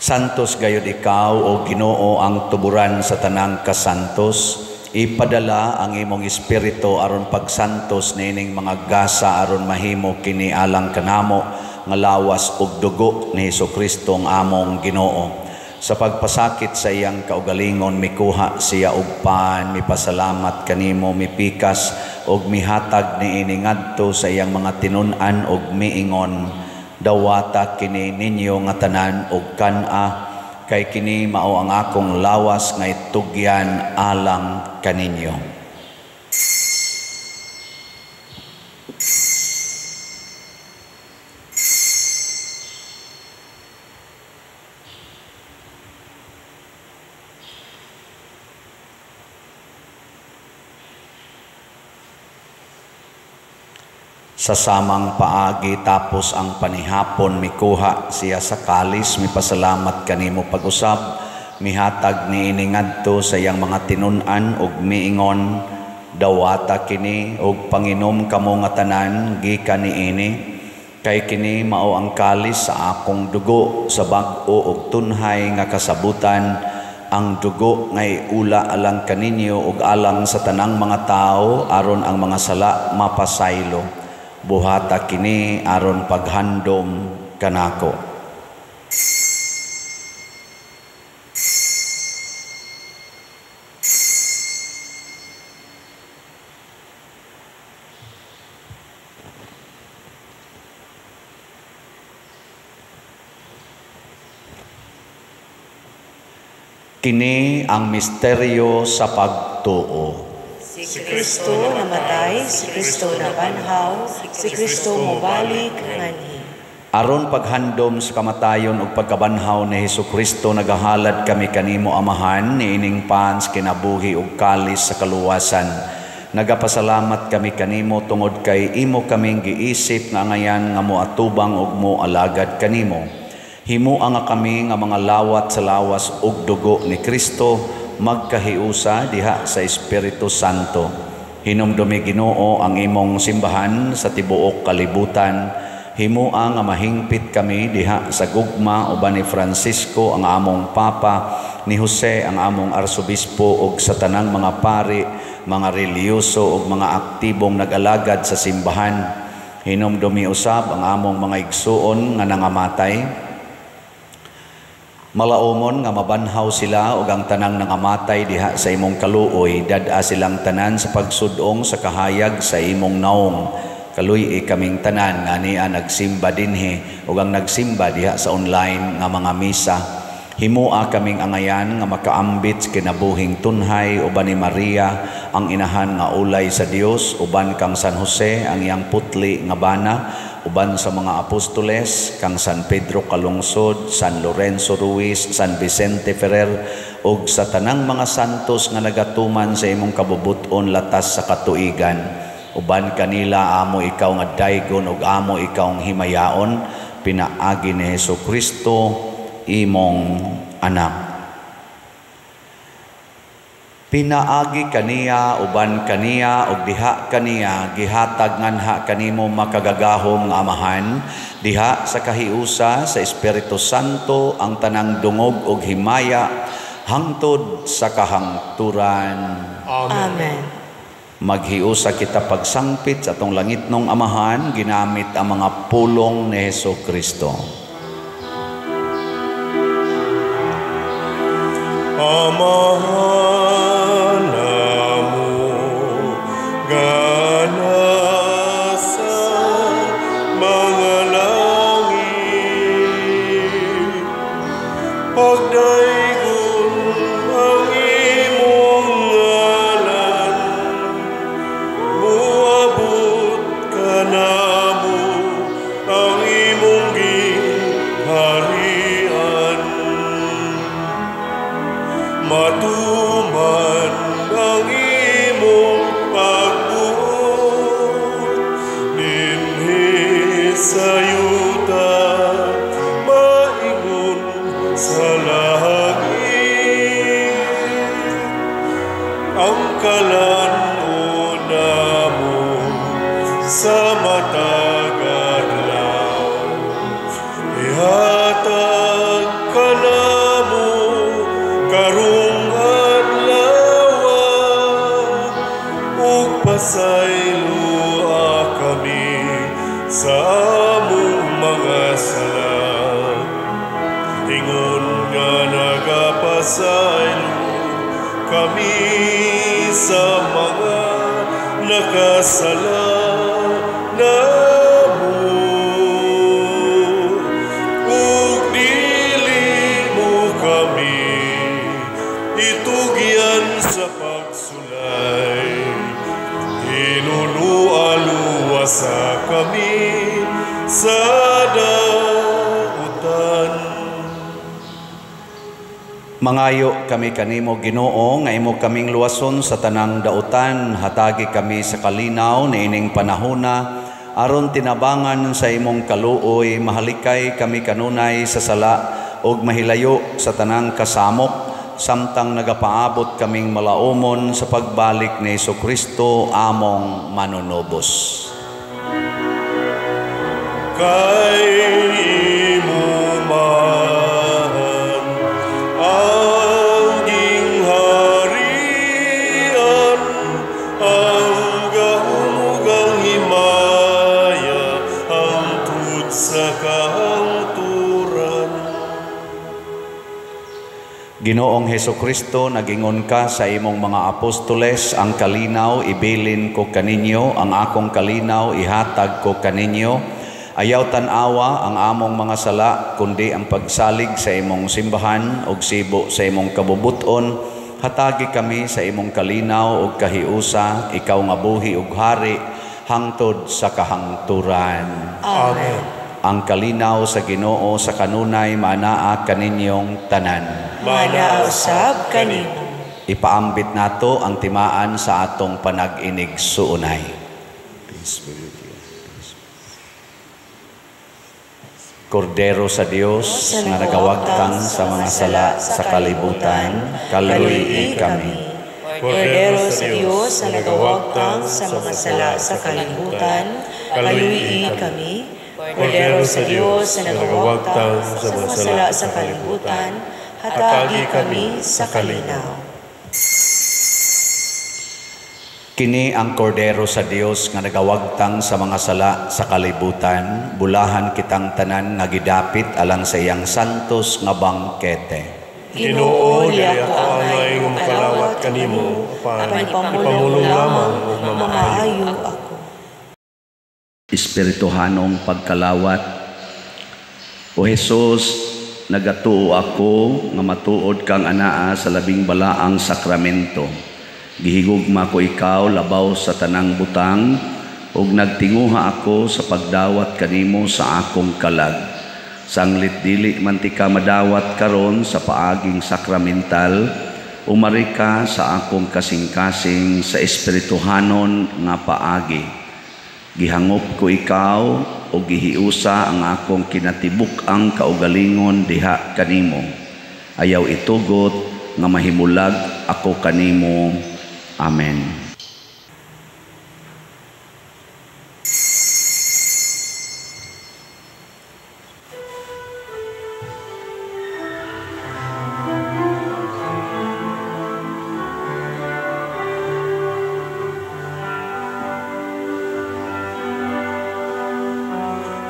Santos gayud ikaw, o Ginoo, ang tuburan sa tanang kasantos. Ipadala ang imong espiritu aron pagsantos niining mga gasa aron mahimo kini alang kanamo nga lawas ug dugo ni Hesukristo ang among Ginoo. Sa pagpasakit sa iyang kaugalingon, mikuha siya og pan, mipasalamat kanimo, mipikas og mihatag niini ngadto sa iyang mga tinun-an og miingon, dawata kini ninyo nga tanan og kan-a, kay kini mao ang akong lawas nga itugyan alang kaninyo. Sa samang paagi tapos ang panihapon, mikuha siya sa kalis, mipasalamat kanimo pag-usab, mihatag niini ngadto sa iyang mga tinun-an ug miingon, dawata kini ug panginom kamo nga tanan gikan niini, kay kini mao ang kalis sa akong dugo sa bag-o ug tunhay nga kasabutan, ang dugo nga iula alang kaninyo ug alang sa tanang mga tawo aron ang mga sala mapasaylo. Buhata kini aron paghandom kanako. Kini ang misteryo sa pagtuo. Si Kristo namatay, si Kristo nabanhaw, si Kristo mobalik nganhi. Aron paghandom sa kamatayon ug pagkabanhaw ni Hesukristo, nagahalad kami kanimo Amahan niining pans kinabuhi ug kalis sa kaluwasan. Nagapasalamat kami kanimo tungod kay imo kaming giisip nga angayan nga moatubang ug moalagad kanimo. Himoa nga kami nga mga lawat sa lawas ug dugo ni Kristo, magkahiusa diha sa Espiritu Santo. Hinumdumi Ginoo ang imong simbahan sa tibuok kalibutan. Himoa nga mahingpit kami diha sa gugma uban ni Francisco ang among Papa, ni Jose ang among Arsobispo ug sa tanang mga pari, mga relihiyoso ug mga aktibong nag-alagad sa simbahan. Hinumdumi usab ang among mga igsuon nga nangamatay. Malaumon nga mabanhaw sila ug ang tanang nangamatay diha sa imong kaluoy, dad-a silang tanan sa pagsudong sa kahayag sa imong naong. Kaluy-i kaming tanan nga niya nagsimba dinhi ug ang nagsimba diha sa online nga mga misa. Himoa kaming angayan nga makaambit sa kinabuhing tunhay uban ni Maria ang inahan nga ulay sa Dios, uban kang San Jose ang iyang putli nga bana, uban sa mga apostoles kang San Pedro Calungsod, San Lorenzo Ruiz, San Vicente Ferrer ug sa tanang mga santos nga nagatuman sa imong kabubut-on latas sa katuigan. Uban kanila amo ikaw nga daygon ug amo ikaw ang himayaon, pinaagi ni Hesukristo imong anak. Pinaagi kaniya, uban kaniya, ug diha kaniya, gihatag nganha kanimo makagagahom nga Amahan, diha sa kahiusa sa Espiritu Santo ang tanang dungog ug himaya hangtod sa kahangturan. Amen. Maghiusa kita pagsangpit sa atong langitnong Amahan, ginamit ang mga pulong ni Hesukristo. Amahan namo nga nasa mga langit, pagdaygon ang imong ngalan, muabot kanamo ang imong gingharian. Matuman ang imong pagbuot dinhi sa yuta maingon sa langit. Ang kalan-on namo sa matag adlaw, ihatag kanamo karong adlaw, ug pasayloa kami sa among mga sala, ingon nga nagapasaylo kami sa mga nakasala namo. Ug dili mo kami itugyan sa pagsulay, hinunualuwasa kami sa dautan. Mangayo kami kanimo, Ginoo, nga imo kaming luwason sa tanang dautan, hatagi kami sa kalinaw niining panahona aron tinabangan sa imong kaluoy, mahalikay kami kanunay sa sala ug mahilayo sa tanang kasamok, samtang nagapaabot kaming malaumon sa pagbalik ni Hesukristo among manunubos. Kay imo man ang gingharian, ang gahom ug ang himaya, hangtod sa kahangturan. Ginoong Hesukristo, nagingon ka sa imong mga apostoles, ang kalinaw ibilin ko kaninyo, ang akong kalinaw ihatag ko kaninyo. Ayaw tan-awa ang among mga sala, kundi ang pagsalig sa imong simbahan ug sibo sa imong kabubuton. Hatagi kami sa imong kalinaw ug kahiusa, ikaw nga buhi ug hari hangtod sa kahangturan. Amen. Ang kalinaw sa Ginoo sa kanunay maanaa kaninyong tanan. Maanaa usab kanimo. Ipaambit nato ang timaan sa atong panag-inig suunay. Peace be with you. Kordero sa Dios nga nagawagtang sa mga sala sa kalibutan, kaluy-i kami. Kordero sa Dios nga nagawagtang sa mga sala sa kalibutan, kaluy-i kami. Kordero sa Dios nga nagawagtang sa mga sala sa kalibutan, hatagi kami sa kalinaw. Kini ang kordero sa Dios nga nagawagtang sa mga sala sa kalibutan, bulahan kitang tanan nga gidapit alang sa iyang santos nga bangkete. Ginoo, dili ako angay nga mokalawat kanimo, apan ipamulong lamang ug mamaayo ako. Espirituhanong pagkalawat. O Jesus, nagatuo ako nga matuod kang anaa sa labing balaang sakramento. Gihigugma ko ikaw labaw sa tanang butang, ug nagtinguha ako sa pagdawat kanimo sa akong kalag. Sanglit dili man ti ka madawat karon sa paaging sakramental, umari ka sa akong kasing-kasing sa espirituhanon nga paagi. Gihangop ko ikaw ug gihiusa ang akong kinatibuk-ang kaugalingon diha kanimo. Ayaw itugot nga mahimulag ako kanimo. Amen.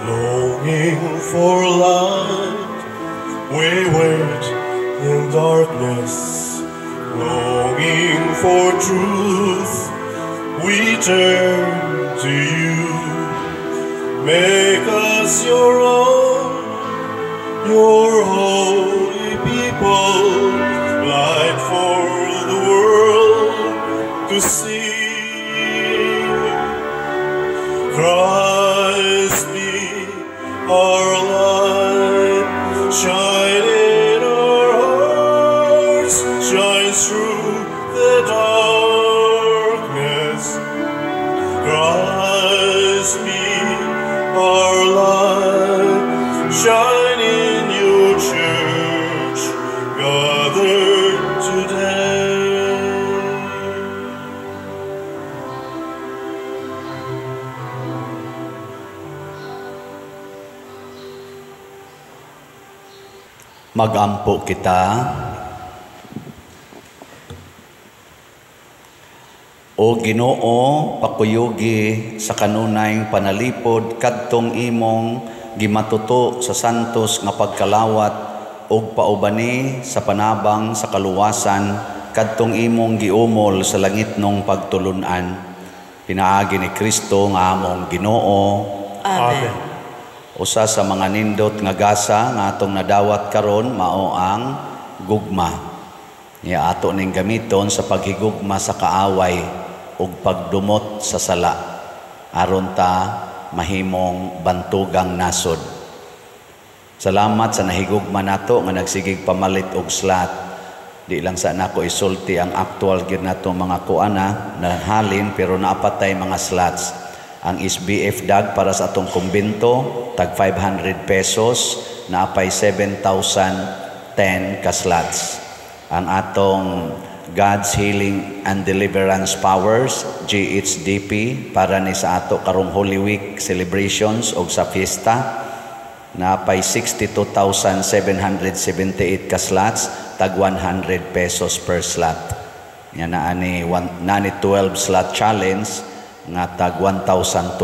Longing for light, we wait In darkness, longing for truth, we turn to you. Make us your own, your holy people, light for the world to see. Christ be our light, shine in our hearts, shine through the darkness. Christ be our light, shine in your church, gathered today. Magampo kita. O Ginoo, pakuyugi sa kanunayng panalipod kadtong imong gimatuto sa santos nga pagkalawat ug paubani sa panabang sa kaluwasan kadtong imong giumol sa langitnong pagtulun-an. Pinaagi ni Kristo nga among Ginoo. Amen. Usa sa mga nindot nga gasa nga atong nadawat karon mao ang gugma. Nya ato ning gamiton sa paghigugma sa kaaway ug pagdumot sa sala aron ta mahimong bantugang nasod. Salamat sa nahigugma nato nga nagsigig pamalit og slot. Di lang sa nako isulti ang actual gyud nato mga kuana na halin, pero naapatay mga slots. Ang SBF DAG para sa atong kumbento tag 500 pesos, naapay 7,010 ka slots. Ang atong God's Healing and Deliverance Powers GHDP para ni sa ato karong Holy Week celebrations og sa fiesta, naapay 62,778 ka slots, tag 100 pesos per slot. Nya naa ni 12 slot challenge nga tag 1,200.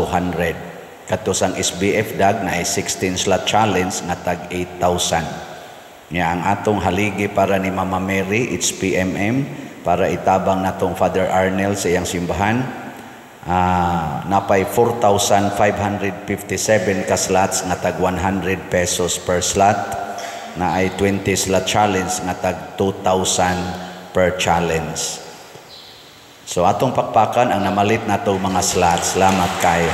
Kadto sang SBF DAG na ay 16 slot challenge nga tag 8,000. Nya ang atong haligi para ni Mama Mary HPMM para itabang natong Father Arnel sa iyang simbahan, napay 4,557 ka slots nga tag 100 pesos per slot, na ay 20 slot challenge nga tag 2,000 per challenge. So atong pakpakan ang namalit nato mga slots. Salamat kayo.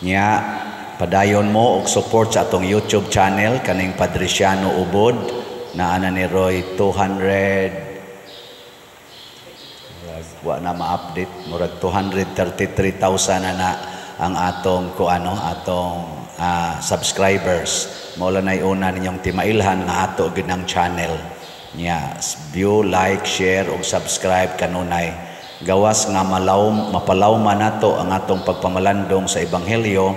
Nya padayon mo og support sa atong YouTube channel kaning Padriciano Ubod na ana ni Roy 200, wa na ma-update, murag 233,000 na na ang atong kuano, atong subscribers. Mao lang nay una ninyong timailhan nga ato gid ang channel. Nya view, like, share ug subscribe kanunay. Gawas nga mapalawma nato ang atong pagpamalandong sa ebanghelyo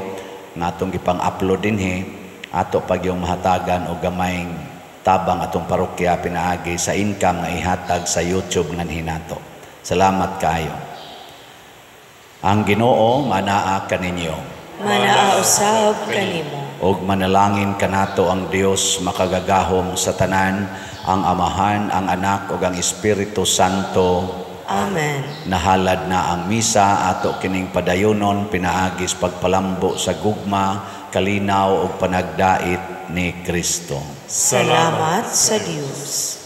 nga atong gipang-upload dinhi, ato pag yung mahatagan og gamayng tabang atong parokya pinaagi sa income nga ihatag sa YouTube nganhi nato. Salamat kaayo. Ang Ginoo manaa kaninyo. Manaa usab kanimo. Og manalangin kanato ang Dios makagagahom sa tanan, ang Amahan, ang Anak ug ang Espiritu Santo. Amen. Nahalad na ang misa ato kining padayonon pinaagis pagpalambo sa gugma, kalinaw ug panagdait ni Kristo. Salamat sa Dios.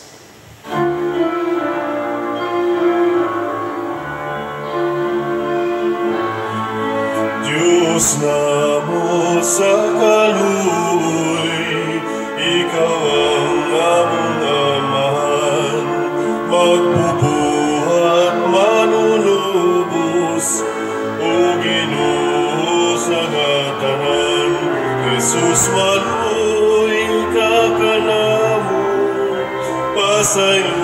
Diyos namo sa kaluoy, ikaw ang among Amahan, magbubuhat manunubos, o Ginoo sa tanan. Jesus maluoy ka kanamo, pasaylo